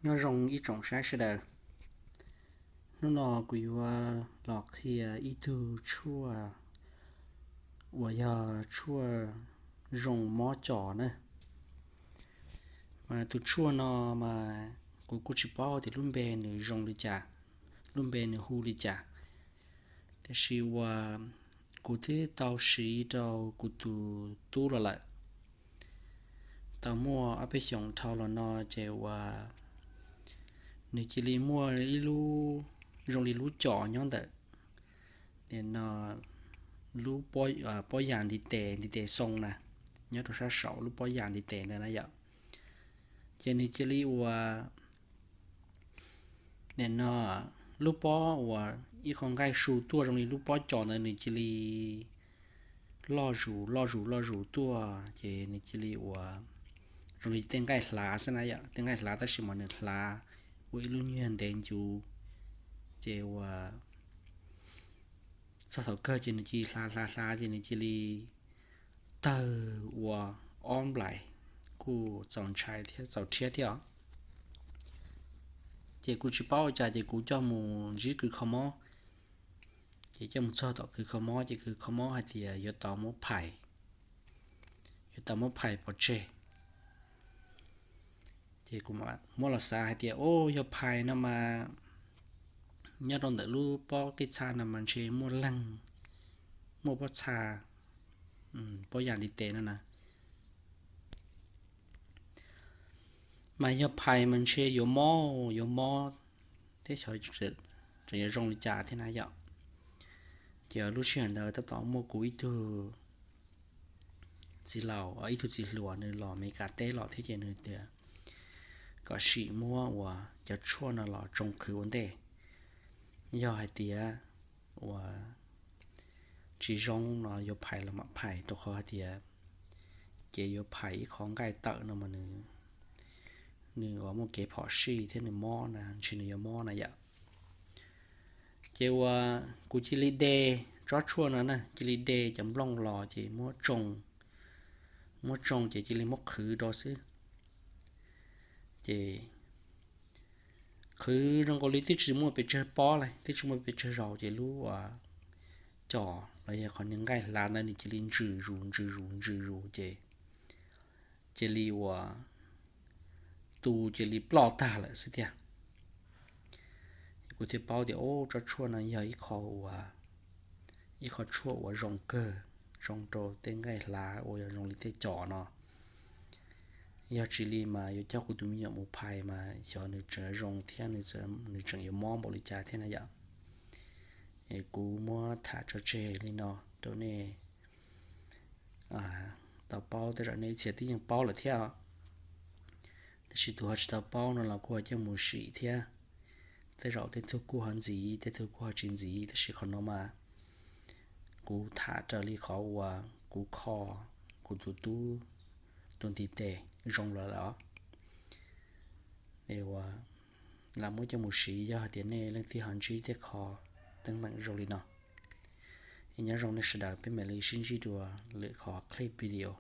Nyob zoo ib tsoom saib sawv daws. Hnub no kuv yuav los qhia ib tug tshuaj uas yog tshuaj zoo mob cos na. Mas tus tshuaj no mas kuv kuj tsis paub tias lub npe nws zoo li cas, lub npe nws hu li cas, tiam sis uas kuv twb tau siv rau kuv tus tub los lawm. Tau muaj ob peb xyoos dhau los no ces uas nws cia li muaj ib lub zoo li lub cos nyob ntawm no, lub pob yas ntiv tes, ntiv tes xoo na, nyob rau sab saum lub pob yas ntiv tes ntawd na yom. Ces nws cia li uas nim no lub pob uas ib qho nqaij su tuaj zoo li lub pob cos ntawd nws cia li loj zus loj zus loj zus tuaj, ces nws cia li uas zoo li tej nqaij hlav xwb na yom, tej nqaij hlav tab sis mas nws hlav ua ib lub nyuag ntev ncuv, ces uas txog thaum kawg ces nws cia li hlav hlav hlav ces nws cia li tawg ua ob nplais, kuj txaus ntshai thiab txaus rhiab thiab os. Ces kuv tsis paub ua cas ces kuv coj mus ntsib kws kho mob. Ces coj mus txog tom kws kho mob ces kws kho mob hais tias yuav tau muab phais, yuav tau muab phais pov tseg. Ces kuv muab los xav hais tias, o, yog phais no mas nyob rau ntawm lub pob qij txha no mas ntshe muaj leeg, muaj pob txha, pob yas ntiv tes no na. Mas yog phais mas ntshe yuav mob, yuav mob thiab xyov tseem yuav zoo li cas thiab na yom. Ces lub sij hawm ntawd tab tom muaj kuv ib tug txiv laus, ib tug txiv hluas nws los Meskas teb los thiab ces nws tias kom sim muab uas cov tshuaj no los tsoo qhwv ua ntej. Yog hais tias uas tsis zoo no yuav phais los mam phais, rau qhov hais tias ces yuav phais ib qho nqaij tawm no mas nws uas muaj kev phom sij thiab nws mob na, ntshe nws yuav mob na yom. Ces uas kuv cia li de tsob tshuaj no na, cia li de cov nplooj los ces muab tsoo, muab tsoo ces cia li muab qhwv rau xwb. Ces qhwv zoo nkaus li twb tsis muaj pes tsawg pob li, twb tsis muaj pes tsawg zaus ces lub uas cos los yog qhov niag nqaij hlav ntawd nws cia li ntsws zus ntsws zus ntsws zus ces cia li uas tu cia li ploj tag lawm xwb tiag. Kuv thiaj paub tias, o, tsob tshuaj no yog ib qho uas, ib qho tshuaj uas zoo kawg, zoo rau tej nqaij hlav uas yog zoo li tej cos no. Yog tsis li mas yuav coj kuv tus me nyuam mus phais mas xyov nws tseem zoo thiab nws tseem yuav mob npaum li cas thiab na yom. Es kuv muab tham tso tseg li no rau nej tau paub, tej zaum nej ib txhia twb yeej paub lawm thiab os. Tab sis tus ho tsis tau paub no los kuj ho coj mus sim thiab. Tej zaum tej tug kuj ho ntxiv, tej tug kuj ho tsis ntxiv, tab sis qhov no mas kuv tham raws li qhov uas kuv kho kuv tus tub tus ntiv tes zoo lawm os. Es uas lam muab coj mus siv, yog hais tias nej leej twg ho ntsib tej qho teeb meem zoo li no. Es nyob zoo nej sawv daws, peb mam li sib ntsib dua lwm qhov clip video.